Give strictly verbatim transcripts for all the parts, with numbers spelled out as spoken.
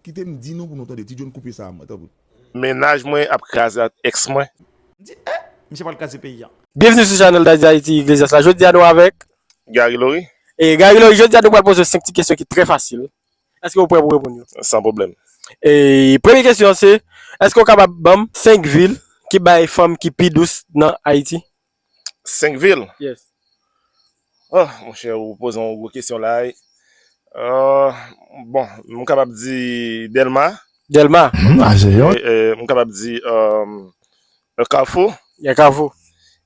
Kite m di nou pou nou tande. Ti John, koupe sa a mwen, tanpri. Mennaj mwen ap kraze ak ex mwen. M di, eh, misye pral kraze peyi a. Byenvni sou chanèl Daddy Haiti Iglesias la. Jodi a nou avèk Gary Laurie. E Gary Laurie, jodi a nou pral poze w senk ti kesyon ki trè fasil. Èske w prè pou reponn yo? San pwoblèm. E premye kesyon an se, èske w kapab ban m senk vil ki bay fanm ki pi dous nan Ayiti? Senk vil? Yes. Oh, monchè, ou poze yon gwo kesyon la. Euh, bon, m kapab di Dèlma. Dèlma. Hmm, a se yon. E, e, m kapab di euh, Kafou. Ya Kafou.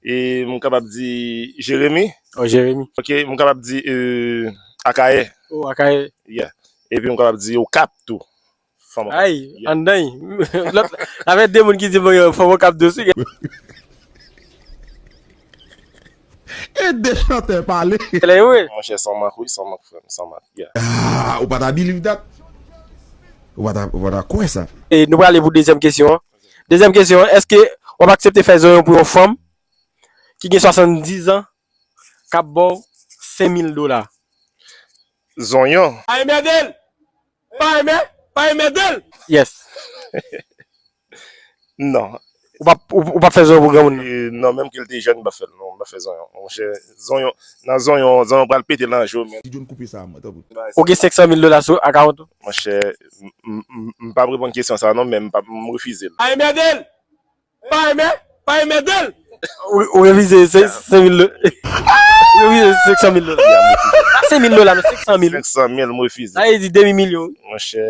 E m kapab di Jeremi. Oh, Jeremi. Ok, m kapab di euh, Akayè. Oh, Akayè. Yeah. Epi m kapab di Okap tou. Fanm Okap. Ay, anndan y. Lòt, avè de moun ki di bon yo, fanm Okap dous wi. E de chantè pale. Lè wi. Monchè, san mak wi, san mak frè m, san mak. Yeah. Ah, ou pa ta believe that? Ou pa ta, ou pa ta kwè sa? E nou prale pou dezyèm kesyon an. Dezyèm kesyon an, èske w ap aksepte fè zonyon pou yon fanm ki gen swasanndizan k ap ba w senk mil dola? Zonyon. Pa enmède l! Pa enmè, pa enmède l! Yes. Non. Ou p ap, ou, ou p ap fè zonyon pou granmoun nan? E, non, menm ke l te jèn, m p ap fè l, non, m p ap fè zonyon. Monchè, zonyon, nan zonyon, zonyon pral pete nan je w, men. Ti John, koupe sa a mwen, tanpri. Ou gen senk san mil dola sou akawont ou? Monchè, m, m, m, m p ap reponn kesyon sa a, non, men m p ap, m refize l. Pa enmède l! Pa enmè, pa enmède l! Ou, ou refize senk, senk mil dola. Ou refize senk san mil dola. Pa senk mil dola, men senk san mil. Senk san mil, m refize. Sa vle di demi milyon. Monchè,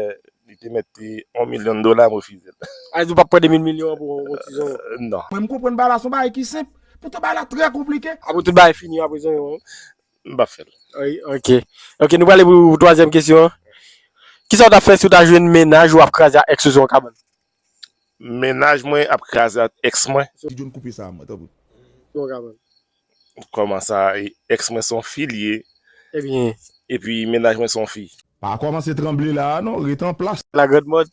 li te mèt te yon milyon dola, m refize l. Sa vle di ou p ap pran demi milyon an pou yon ti zonyon? Non. Mwen, m konprann bagay la se yon bagay ki senp. Poutan bagay la trè konplike. Apre tout bagay fini, apre zonyon an. M p ap fè l. Wi, oke. Oke, nou prale pou twazyèm kesyon an. Kisa w t ap fè si w ta jwenn mennaj ou ap kraze ak ex ou sou yon kabann? Mennaj mwen ap kraze ak ex mwen. Ti John, koupe sa a mwen, tanpri. Kòman sa? Ex mwen se yon fi li ye. Ebyen. Epi mennaj mwen se yon fi. Pa kòmanse tranble la a non, ret anplas. La grande mode.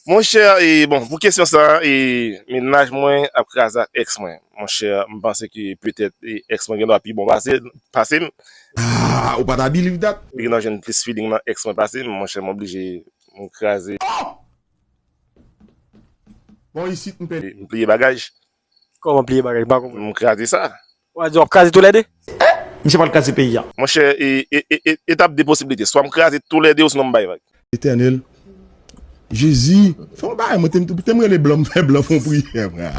Monchè, e, bon, pou kesyon sa a, e, mennaj mwen ap kraze ak ex mwen. Monchè, m panse ke petèt e, ex mwen gen dwa pi bon pase, pase m. Ah, ou pa ta believe that? Li gen dwa jwenn plis feeling nan ex mwen pase m, monchè, m oblije m kraze. Oh! Bon, isit m pèdi. M pliye bagaj. Kòman pliye bagaj? M pa konprann. M kraze sa. Ou a di w ap kraze toulède? Misye pral kraze peyi a. Monchè, e, e, e, e, etap de posiblite. Swa m kraze toulède osinon m bay vag. Etènèl. Jezi. Fè yon bagay, mwen te, te m rele blan, m fè blan fè yon priyè, frè.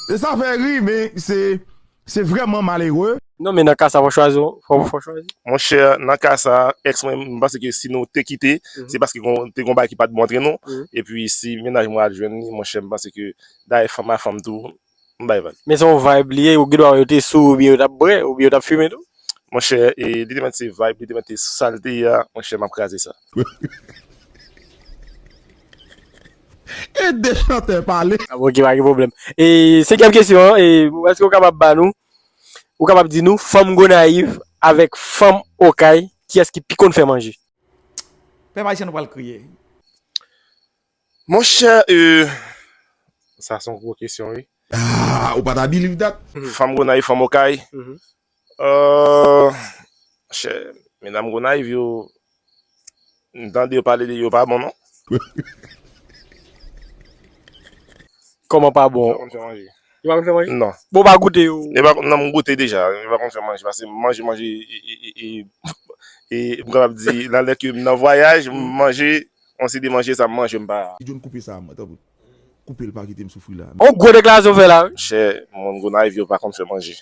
E sa fè ri, men se Se vrèman malere. Non, men nan ka sa, fò w chwazi, fò, fò w chwazi. Monchè, nan ka sa, ex mwen, m panse ke si nou te kite, se paske gon, te gon bagay ki pa t bon antre nou. Epi, si mennaj mwen al jwenn li, monchè, m panse ke, dayè, fanm a fanm tou, m bay vag. Men se yon vibe li ye, ou gen dwa wè yo te sou, oubyen yo t ap bwè, oubyen yo t ap fimen tou. Monchè, e, li te mèt se vibe, li te mèt se sa l te ye a, monchè, m ap kraze sa. E de chantè pale. Ah, ok, pa gen pwoblèm. E senkyèm kesyon an, e, èske w kapab ba nou, ou kapab di nou, fanm Gonayiv avèk fanm Okay, kiyès ki pi konn fè manje? Pèp ayisyen, nou pral kriye. Monchè, e, sa se yon gwo kesyon, wi. Ah, ou pa ta believe that? Fanm Gonayiv, fanm Okay. Euh, chè, medam Gonayiv yo, m tande yo pale de yo pa bon non. Kòman pa bon? Yo pa konn fè manje? Yo pa konn fè manje? Non. Bon, ou pa goute yo? Yo pa konn, non, m goute deja. Yo pa konn fè manje. Paske m manje manje e, e, e, e, e m kapab di, nan lè ke m nan vwayaj, m manje, yon seri de manje sa m manje m pa. Ti John, koupe sa a mwen, tanpri. Koupe l, pa kite m soufri la. Yon gwo deklarasyon w fè la, wi. Monchè, moun Gonayiv yo pa konn fè manje.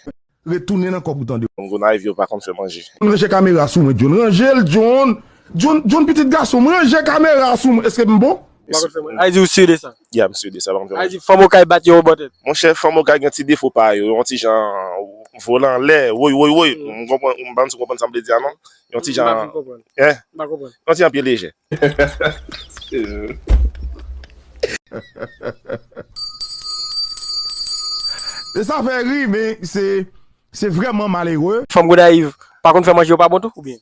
Retounen nan kòb ou tande. Moun Gonayiv yo pa konn fè manje. Ranje kamera sou mwen, John. Ranje l, John. John, John, pitit gason m, ranje kamera sou mwen. Èske m bon? Pa konn fè manje. Ay di ou si de sa? Ya, m si de sa, pa konn fè manje. Ay di fanm Okay bat yo bò tèt. Monchè, fanm Okay gen ti defo pa yo. Yon ti jan volan anlè, woy, woy, woy. M konprann, m pa konn si w konprann sa m vle di a non. Yon ti jan. M pa fin konprann. Hein? M pa konprann. Yon ti jan pye lejè. E sa fè ri, men se, se vrèman malere. Fanm Gonayiv pa konn fè manje yo pa bon tou, oubyen?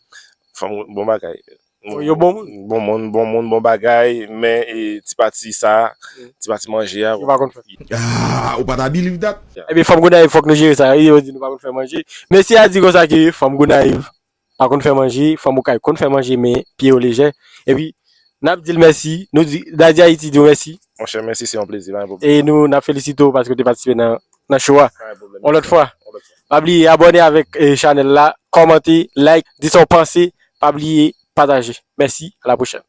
Fanm, bon bagay. Yo bon moun. Bon moun, bon moun, bon bagay, men e, ti pati sa, ti pati manje a. Yo pa konn fè. Ah, ou pa ta believe that? Ebyen, fanm Gonayiv, fòk nou jere sa. Yo di nou pa konn fè manje. Mesye a di konsa ke fanm Gonayiv pa konn fè manje, fanm Okay konn fè manje, men pye yo lejè. Epi, n ap di l mèsi. Nou di, Daddy Haïti di w mèsi. Monchè, mèsi, se yon plezi, pa gen pwoblèm. E nou, n ap felisite w paske w te patisipe nan, nan show a. Pa gen pwoblèm. On lòt fwa. On lòt fwa. Pa bliye abòne avèk eh, chanèl la, kòmante, like, di sa w panse. Pa bliye pataje. Mèsi, a la pwochèn.